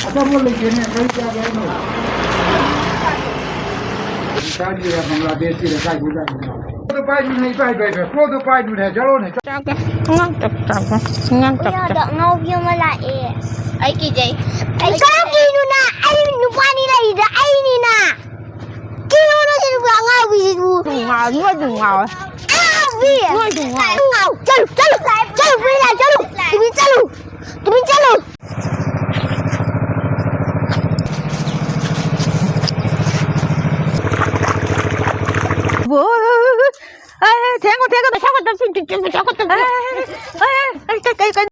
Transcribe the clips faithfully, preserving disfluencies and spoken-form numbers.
ꯑꯆꯥꯄꯣꯠ ꯂꯩꯇꯦꯅꯦ, ꯀꯔꯤ ꯆꯥꯒꯦ ꯍꯥꯏꯅꯣ? ꯏꯝꯐꯥꯜꯒꯤꯔ ꯕꯪꯒ꯭ꯂꯥꯗꯦꯁꯀꯤꯔ ꯀꯥꯏꯗꯩ ꯂꯥꯛꯏꯅꯣ? ꯄꯣꯠꯇꯣ ꯄꯥꯏꯗꯨꯅꯦ, ꯏꯄꯥꯏ ꯄꯥꯏ ꯄꯥꯏ꯫ ꯄꯣꯠꯇꯣ ꯄꯥꯏꯗꯨꯅꯦ, ꯆꯠꯂꯣꯅꯦ꯫ ꯆꯥꯒꯦ꯫ ꯑꯉꯥꯡ ꯆꯞ ꯆꯥꯒꯦ꯫ ꯑꯉꯥꯡ ꯆꯞ ꯆꯥ-꯫ ꯑꯉꯥꯎꯕꯤ ꯑꯃ ꯂꯥꯛꯑꯦ꯫ ꯑꯩ ꯀꯤꯖꯩ꯫ ꯑꯩ ꯀꯔꯝ ꯀꯤꯅꯣꯅ? ꯑꯩ ꯅꯨꯄꯥꯅꯤ ꯂꯩꯔꯤꯗ, ꯑꯩꯅꯤꯅ꯫ ꯀꯤꯅꯣꯅ ꯁꯤꯕꯨ ꯑꯉꯥꯎꯕꯤꯁꯤꯕꯨ꯫ ꯉꯥꯎ-, ꯅꯣꯏꯕꯨ ꯉꯥꯎꯋꯦ꯫ ꯑꯉꯥꯎꯕꯤ꯫ ꯅꯣꯏꯕꯨ ꯉꯥꯎꯋꯦ꯫ ꯉꯥꯎ-, ꯆꯠꯂꯨ, ꯆꯠꯂꯨ, ꯆꯠꯂꯨ, ꯆꯠꯂꯨ꯫ ꯇꯨꯃꯤꯟ ꯆꯠꯂꯨ꯫ ꯇꯨꯃꯤꯟ ꯆꯠꯂꯨ꯫ ꯊꯦꯡꯉꯣ, ꯊꯦꯡꯉꯣ, ꯄꯩꯁꯥ ꯈꯛꯇ ꯄꯤ-, ꯄꯤ-, ꯄꯤ-, ꯄꯩꯁꯥ ꯈꯛꯇ ꯄꯤ-꯫ ꯑꯦ, ꯑꯦ, ꯑꯦ, ꯀꯩ, ꯀꯩ, ꯀꯩ?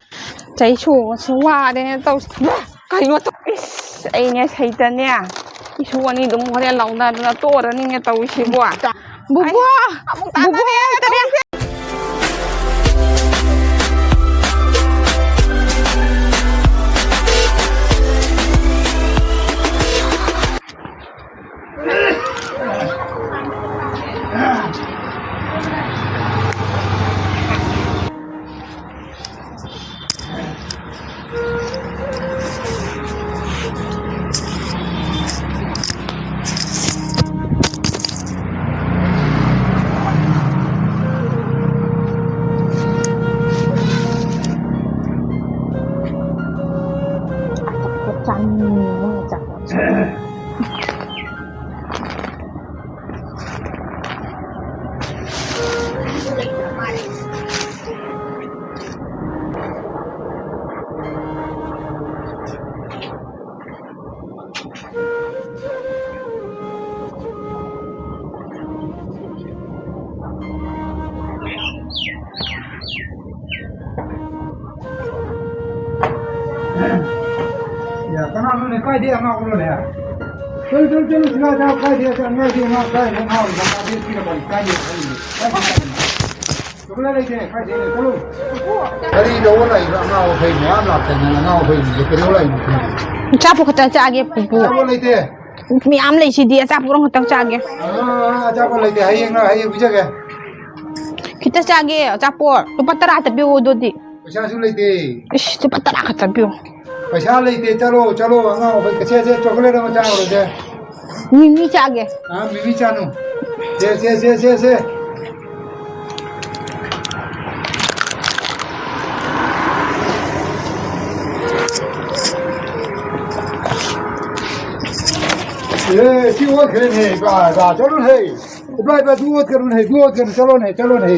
ꯆꯩꯁꯨ ꯋꯥꯔꯦ ꯇꯧꯁꯤ꯫ ꯀꯩꯅꯣ ꯇꯧ-, ꯏꯁ, ꯑꯩꯅꯦ ꯁꯩꯇꯅꯦ꯫ ꯏꯁꯨ ꯑꯅꯤꯗꯨꯝ ꯍꯣꯔꯦꯟ ꯂꯥꯎꯅꯗꯅ ꯇꯣꯔꯅꯤꯅꯦ ꯇꯧꯔꯤꯁꯤꯕꯣ꯫ ꯕꯨꯕꯣ! ꯑꯩ ꯑꯃꯨꯛ ꯕꯨꯕꯣ! ꯇꯥꯟꯅꯔꯦ꯫ ꯌꯥ, ꯀꯅꯥꯅꯣꯅꯦ? ꯀꯥꯏꯗꯩ ꯑꯉꯥꯎꯕꯅꯣꯅꯦ? ꯆꯠꯂꯨ, ꯆꯠꯂꯨ, ꯆꯠꯂꯨ, ꯁꯤꯗ, ꯁꯤꯗ, ꯀꯥꯏꯗꯩ, ꯀꯥꯏꯗꯩ ꯑꯉꯥꯎꯕꯅꯣ? ꯀꯥꯏꯗꯩ, ꯀꯥꯏꯗꯩ, ꯀꯥꯏꯗꯩ? ꯆꯠꯂꯨ, ꯂꯩꯇꯦ, ꯀꯥꯏꯗꯩ, ꯆꯠꯂꯨ꯫ ꯀꯔꯤ ꯇꯧꯕ ꯂꯥꯛꯏꯕ? ꯑꯉꯥꯎ ꯑꯐꯩ ꯃꯌꯥꯝ ꯂꯥꯛꯇꯅ ꯑꯉꯥꯎ ꯑꯐꯩꯁꯤꯡꯁꯦ ꯀꯩꯗꯧ ꯂꯥꯛꯏꯅꯣ ꯈꯪꯗꯦ꯫ ꯑꯆꯥꯄꯣꯠ ꯈꯛꯇ ꯆꯥꯒꯦ, ꯄꯨꯄꯨ꯫ ꯑꯆꯥꯄꯣꯠ ꯂꯩꯇꯦ꯫ ꯃꯌꯥꯝ ꯂꯩꯁꯤꯗꯤ, ꯑꯆꯥꯄꯣꯠ ꯑꯃꯈꯛꯇꯪ ꯆꯥꯒꯦ꯫ ꯑꯥ, ꯑꯆꯥꯄꯣꯠ ꯂꯩꯇꯦ, ꯍꯌꯦꯡ, ꯍꯌꯦꯡ ꯄꯤꯖꯒꯦ꯫ ꯈꯤꯇ ꯆꯥꯒꯦ ꯑꯆꯥꯄꯣꯠ꯫ ꯂꯨꯄꯥ ꯇꯔꯥ ꯈꯛꯇ ꯄꯤꯔꯛꯑꯣ ꯑꯗꯨꯗꯤ꯫ ꯄꯩꯁꯥꯁꯨ ꯂꯩꯇꯦ꯫ ꯏꯁ, ꯂꯨꯄꯥ ꯇꯔꯥ ꯈꯛꯇ ꯄꯤꯌꯣ꯫ ꯄꯩꯁꯥ ꯂꯩꯇꯦ, ꯆꯠꯂꯣ, ꯆꯠꯂꯣ, ꯑꯉꯥꯡ ꯑꯩꯈꯣꯏ ꯀꯩꯁꯦ, ꯁꯦ, ꯆꯣꯀ꯭ꯂꯦꯠ ꯑꯃ ꯆꯥꯔꯨꯔꯁꯦ꯫ ꯃꯤꯃꯤ ꯆꯥꯒꯦ꯫ ꯑꯥ, ꯃꯤꯃꯤ ꯆꯥꯅꯨ꯫ ꯁꯦ, ꯁꯦ, ꯁꯦ, ꯁꯦ, ꯁꯦ꯫ ꯑꯦ, ꯁꯤ ꯑꯣꯟꯈ꯭ꯔꯦꯅꯦ, ꯏꯕꯥ, ꯏꯕꯥ, ꯆꯠꯂꯨꯅꯦ꯫ ꯏꯕꯥ, ꯏꯕꯥ, ꯑꯗꯨ ꯑꯣꯠꯀꯅꯨꯅꯦ, ꯑꯗꯨ ꯑꯣꯠꯀꯅꯨ, ꯆꯠꯂꯣꯅꯦ, ꯆꯠꯂꯣꯅꯦ꯫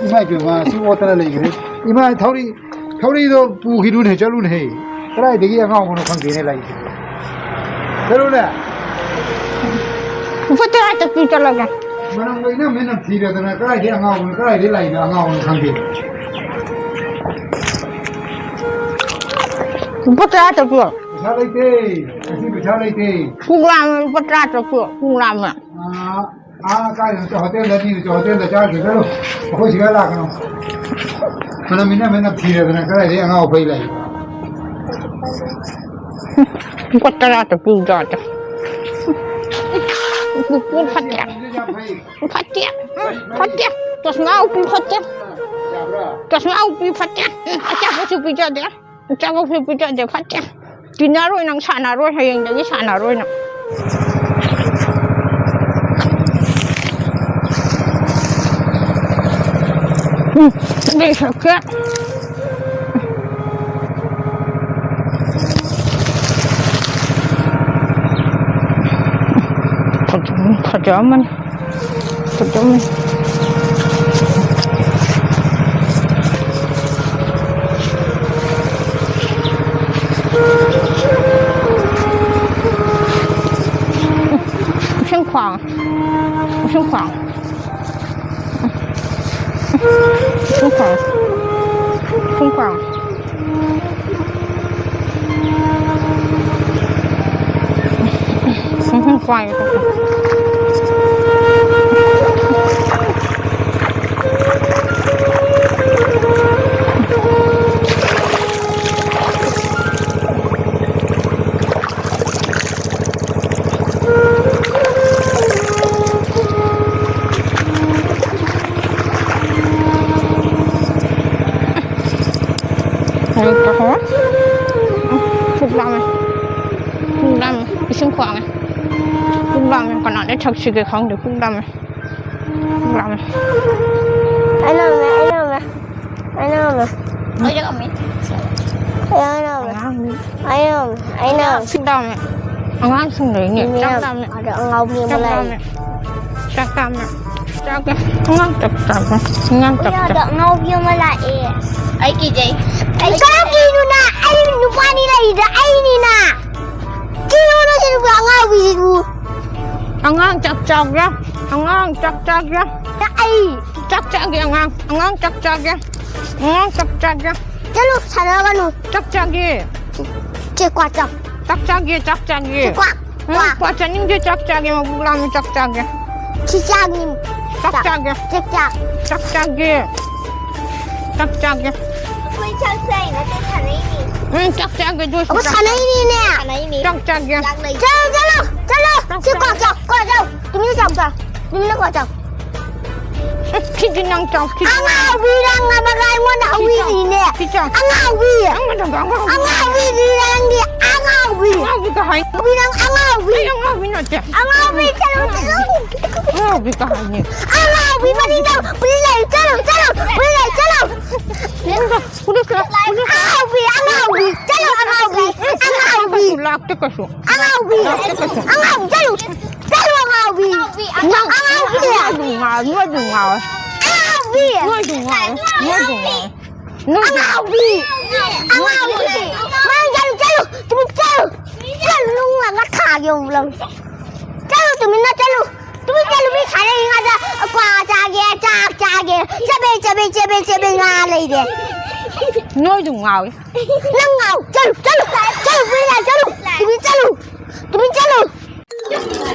ꯏꯃꯥꯏ ꯄꯦꯝꯃ, ꯁꯤ ꯑꯣꯠꯇꯅ ꯂꯩꯈ꯭ꯔꯦ꯫ ꯏꯃꯥ, ꯊꯧꯔꯤ, ꯊꯧꯔꯤꯗꯣ ꯄꯨꯈꯤꯅꯨꯅꯦ, ꯆꯠꯂꯨꯅꯦ꯫ ꯀꯗꯥꯏꯗꯒꯤ ꯑꯉꯥꯎꯕꯅꯣ ꯈꯪꯗꯦꯅꯦ ꯂꯥꯛꯏꯁꯤꯕꯣ꯫ ꯆꯠꯂꯨꯅꯦ꯫ ꯂꯨꯄꯥ ꯇꯔꯥ ꯆꯠꯄꯤ ꯆꯠꯂꯒꯦ꯫ ꯃꯅꯝ ꯂꯣꯏꯅ ꯃꯅꯝ ꯊꯤꯔꯗꯅ ꯀꯗꯥꯏꯗꯒꯤ ꯑꯉꯥꯎꯕꯅꯣ, ꯀꯗꯥꯏꯗꯒꯤ ꯂꯥꯛꯏꯅꯣ ꯑꯉꯥꯎꯕꯅꯣ ꯈꯪꯗꯦ꯫ ꯂꯨꯄꯥ ꯇꯔꯥ ꯆꯠꯄꯤꯌꯣ꯫ ꯄꯩꯁꯥ ꯂꯩꯇꯦ꯫ ꯉꯁꯤ ꯄꯩꯁꯥ ꯂꯩꯇꯦ꯫ ꯄꯨꯛ ꯂꯥꯝꯃꯦ, ꯂꯨꯄꯥ ꯇꯔꯥ ꯆꯠꯄꯤꯌꯣ꯫ ꯄꯨꯛ ꯂꯥꯝꯃꯦ꯫ ꯑꯥ, ꯑꯥ, ꯀꯥꯏꯗꯅꯣ ꯍꯣꯇꯦꯜꯗ, ꯅꯤꯔꯨꯆ ꯍꯣꯇꯦꯜꯗ ꯆꯥꯔꯨꯁꯤ, ꯆꯠꯂꯨ꯫ ꯑꯩꯈꯣꯏ ꯁꯤꯗ ꯂꯥꯛꯀꯅꯨ꯫ ꯃꯅꯝ ꯃꯤꯅꯝ ꯃꯅꯝ ꯊꯤꯔꯗꯅ ꯀꯗꯥꯏꯗꯒꯤ ꯑꯉꯥꯎ ꯑꯐꯩ ꯂꯥꯛꯏ? ꯂꯨꯄꯥ ꯇꯔꯥ ꯆꯠꯄꯤꯌꯣ꯫ ꯄꯨꯛ ꯐꯠꯇꯦ꯫ ꯌꯥꯝ ꯐꯩ꯫ ꯐꯠꯇꯦ꯫ ꯐꯠꯇꯦ꯫ ꯆꯁꯃꯥ ꯎꯞꯄꯤ ꯐꯠꯇꯦ꯫ ꯌꯥꯕ꯭ꯔꯥ? ꯆꯁꯃꯥ ꯎꯞꯄꯤ ꯐꯠꯇꯦ꯫ ꯎꯝ, ꯑꯆꯥꯄꯣꯠꯁꯨ ꯄꯤꯖꯗꯦ꯫ ꯑꯆꯥꯄꯣꯠꯁꯨ ꯄꯤꯖꯗꯦ꯫ ꯐꯠꯇꯦ꯫ ꯇꯤꯟꯅꯔꯣꯏ ꯅꯪ, ꯁꯥꯟꯅꯔꯣꯏ, ꯍꯌꯦꯡꯗꯒꯤ ꯁꯥꯟꯅꯔꯣꯏ ꯅꯪ꯫ ꯎꯝ, ꯂꯩꯁꯛꯁꯦ꯫ ꯐꯖ-, ꯐꯖꯕꯅꯤ꯫ ꯐꯖꯕꯅꯤ꯫ ꯏꯁꯤꯡ ꯈ꯭ꯋꯥꯡ꯫ ꯏꯁꯤꯡ ꯈ꯭ꯋꯥꯡ꯫ ꯏꯁꯤꯡ ꯈ꯭ꯋꯥꯡ꯫ ꯏꯁꯤꯡ ꯈ꯭ꯋꯥꯡ꯫ ꯄꯨꯡ ꯈ꯭ꯋꯥꯡꯉꯦ꯫ ꯄꯨꯡ ꯂꯥꯝꯃꯦ꯫ ꯀꯅꯥꯗꯩ ꯊꯛꯁꯤꯒꯦ ꯈꯪꯗꯦ꯫ ꯄꯨꯡ ꯂꯥꯝꯃꯦ꯫ ꯄꯨꯡ ꯂꯥꯝꯃꯦ꯫ ꯑꯩ ꯂꯥꯝꯃꯦ, ꯑꯩ ꯂꯥꯝꯃꯦ, ꯑꯩ ꯂꯥꯝꯃꯦ꯫ ꯑꯩ ꯂꯥꯝꯃꯦ꯫ ꯑꯉꯥꯡ ꯑꯩ ꯂꯥꯝꯃꯦ, ꯑꯩ ꯂꯥꯝꯃꯦ꯫ ꯄꯨꯡ ꯂꯥꯝꯃꯦ꯫ ꯑꯉꯥꯡꯁꯤꯡꯗꯩꯅꯦ꯫ ꯆꯥꯛ ꯃꯌꯥꯝ ꯂꯥꯝꯃꯦ꯫ ꯑꯗ ꯑꯉꯥꯎꯕꯤ ꯑꯃ ꯆꯥꯛ ꯂꯩ꯫ ꯂꯥꯝꯃꯦ꯫ ꯆꯥꯛ ꯂꯥꯝꯃꯦ꯫ ꯆꯥꯛ ꯂꯥꯝꯃꯦ꯫ ꯑꯉꯥꯡ ꯆꯥꯛ ꯆꯥꯒꯦ꯫ ꯑꯉꯥꯡ ꯆꯥꯛ ꯆꯥ- ꯑꯗ ꯑꯉꯥꯎꯕꯤ ꯑꯃ ꯂꯥꯛꯑꯦ꯫ ꯑꯩ ꯀꯤꯖꯩ꯫ ꯑꯩ ꯀꯔꯝ ꯀꯤꯅꯣꯅ? ꯑꯩ ꯅꯨꯄꯥꯅꯤ ꯂꯩꯔꯤꯗ ꯑꯩꯅꯤꯅ꯫ ꯀꯤꯅꯣꯅ ꯁꯤꯕꯨ ꯑꯉꯥꯎꯕꯤꯁꯤꯕꯨ꯫ ꯑꯉꯥꯡ ꯆꯥꯛ ꯆꯥꯒꯦ꯫ ꯑꯉꯥꯡ ꯆꯥꯛ ꯆꯥꯒꯦ꯫ ꯑꯩ꯫ ꯆꯥꯛ ꯆꯥꯒꯦ ꯑꯉꯥꯡ꯫ ꯑꯉꯥꯡ ꯆꯥꯛ ꯆꯥꯒꯦ꯫ ꯑꯉꯥꯡ ꯆꯥꯛ ꯆꯥꯒꯦ꯫ ꯆꯠꯂꯨ, ꯁꯥꯟꯅꯒꯅꯨ꯫ ꯆꯥꯛ ꯆꯥꯒꯦ꯫ ꯆꯦ ꯀ꯭ꯋꯥ ꯆꯥꯎ꯫ ꯆꯥꯛ ꯆꯥꯒꯦ, ꯆꯥꯛ ꯆꯥꯒꯦ꯫ ꯆꯦ ꯀ꯭ꯋꯥ, ꯎꯝ, ꯀ꯭ꯋꯥ꯫ ꯀ꯭ꯋꯥ ꯆꯥꯅꯤꯡꯗꯦ, ꯆꯥꯛ ꯆꯥꯒꯦ, ꯃꯕꯨꯛ ꯂꯥꯝꯃꯦ, ꯆꯥꯛ ꯆꯥꯒꯦ꯫ ꯁꯤ ꯆꯥꯒꯅꯤ꯫ ꯆꯥꯛ ꯆꯥꯛ꯫ ꯆꯥꯒꯦ꯫ ꯆꯥꯛ ꯆꯥꯛ꯫ ꯆꯥꯛ ꯆꯥꯒꯦ꯫ ꯆꯥꯛ ꯆꯥꯒꯦ꯫ ꯑꯩꯈꯣꯏ ꯆꯥꯛ ꯆꯥꯏ ꯅꯠꯇꯦ, ꯁꯥꯟꯅꯩꯅꯤ꯫ ꯎꯝ, ꯆꯥꯛ ꯆꯥꯒꯦ, ꯑꯗꯨ ꯑꯣꯏꯁꯨ ꯑꯩꯈꯣꯏ ꯆꯥꯛ ꯆꯥ- ꯁꯥꯟꯅꯩꯅꯤꯅꯦ꯫ ꯁꯥꯟꯅꯩꯅꯤ꯫ ꯆꯥꯛ ꯆꯥꯒꯦ꯫ ꯆꯥꯛ ꯂꯩ꯫ ꯆꯠꯂꯣ, ꯆꯠꯂꯣ, ꯆꯠꯂꯣ꯫ ꯆꯥꯛ ꯁꯤ ꯀ꯭ꯋꯥ ꯆꯥ- ꯆꯥꯎ, ꯀ꯭ꯋꯥ ꯆꯥꯎ꯫ ꯇꯨꯃꯤꯟꯅ ꯆꯥꯎ, ꯆꯥꯎ꯫ ꯇꯨꯃꯤꯟꯅ ꯀ꯭ꯋꯥ ꯆꯥꯎ꯫ ꯑꯁ, ꯁꯤꯗꯤ ꯅꯪ ꯆꯥꯎ, ꯁꯤꯗꯤ ꯅꯪ ꯆꯥꯎ꯫ ꯑꯉꯥꯎꯕꯤ ꯅꯪ ꯑꯃꯒ ꯑꯩꯉꯣꯟꯗ ꯁꯤ ꯆꯥꯎ, ꯍꯧꯕꯤꯔꯤꯅꯦ꯫ ꯁꯤ ꯆꯥꯎ꯫ ꯑꯉꯥꯎꯕꯤ꯫ ꯅꯪ ꯃꯇꯝꯗ ꯑꯉꯥꯎꯕꯤ꯫ ꯑꯉꯥꯎꯕꯤꯗꯤ ꯅꯪꯗꯤ ꯑꯉꯥꯎꯕꯤ꯫ ꯑꯉꯥꯎꯕꯤ ꯀꯥꯏ ꯍꯥꯏ-, ꯑꯉꯥꯎꯕꯤ ꯅꯪ ꯑꯉꯥꯎꯕꯤ꯫ ꯑꯩ ꯑꯉꯥꯎꯕꯤ ꯅꯠꯇꯦ꯫ ꯑꯉꯥꯎꯕꯤ ꯆꯠꯂꯣ, ꯆꯠꯂꯣ꯫ ꯑꯉꯥꯎꯕꯤ ꯀꯥꯏ ꯍꯥꯏꯅꯤ꯫ ꯑꯉꯥꯎꯕꯤ ꯃꯅꯤꯡꯗ ꯄꯨꯂꯤꯁ ꯂꯩ, ꯆꯠꯂꯣ, ꯆꯠꯂꯣ, ꯄꯨꯂꯤꯁ ꯂꯩ, ꯆꯠꯂꯣ꯫ ꯄꯨꯂꯤꯁ ꯂꯥꯛ-, ꯄꯨꯂꯤꯁ ꯂꯥꯛ-, ꯄꯨꯂꯤꯁ ꯂꯥꯛ-, ꯑꯉꯥꯎꯕꯤ, ꯑꯉꯥꯎꯕꯤ, ꯆꯠꯂꯣ, ꯑꯉꯥꯎꯕꯤ, ꯑꯉꯥꯎꯕꯤ꯫ ꯂꯥꯛꯇꯦ ꯀꯩꯁꯨ, ꯂꯥꯛꯇꯦ ꯀꯩꯁꯨ꯫ ꯑꯉꯥꯎꯕꯤ꯫ ꯂꯥꯛꯇꯦ ꯀꯩꯁꯨ꯫ ꯑꯉꯥꯎꯕꯤ, ꯆꯠꯂꯣ꯫ ꯆꯠꯂꯣ, ꯑꯉꯥꯎꯕꯤ꯫ ꯅꯪ ꯑꯉꯥꯎꯕꯤ꯫ ꯅꯣꯏ ꯑꯗꯨꯝ ꯉꯥꯎ-, ꯅꯣꯏ ꯑꯗꯨꯝ ꯉꯥꯎꯋꯦ꯫ ꯑꯉꯥꯎꯕꯤ꯫ ꯅꯣꯏ ꯑꯗꯨꯝ ꯉꯥꯎꯋꯦ, ꯅꯣꯏ ꯑꯗꯨꯝ ꯉꯥꯎꯋꯦ꯫ ꯅꯣꯏ ꯑꯗꯨꯝ ꯑꯉꯥꯎꯕꯤ! ꯉꯥꯎꯋꯦ꯫ ꯑꯉꯥꯎꯕꯤ! ꯅꯪ ꯆꯠꯂꯨ, ꯆꯠꯂꯨ! ꯇꯨꯃꯤꯟ ꯆꯠꯂꯨ! ꯆꯠꯂꯨ, ꯅꯪ ꯊꯥꯒꯦ ꯑꯃꯨꯛ ꯂꯪ꯫ ꯆꯠꯂꯨ, ꯇꯨꯃꯤꯟꯅ ꯆꯠꯂꯨ! ꯇꯨꯃꯤꯟ ꯆꯠꯂꯨ, ꯃꯤ ꯁꯥꯟꯅꯔꯤꯉꯩꯗ ꯀ꯭ꯋꯥ ꯆꯥꯒꯦ, ꯆꯥꯛ ꯆꯥꯒꯦ, ꯆꯕꯦ, ꯆꯕꯦ, ꯆꯕꯦ, ꯆꯕꯦ ꯉꯥ ꯂꯩꯔꯦ꯫ ꯅꯣꯏ ꯑꯗꯨꯝ ꯉꯥꯎꯋꯦ꯫ ꯅꯪ ꯉꯥꯎ-, ꯆꯠꯂꯨ, ꯆꯠꯂꯨ, ꯆꯠꯂꯨ, ꯇꯨꯃꯤꯟ ꯂꯥꯛ ꯆꯠꯂꯨ, ꯇꯨꯃꯤꯟ ꯆꯠꯂꯨ, ꯇꯨꯃꯤꯟ ꯆꯠꯂꯨ꯫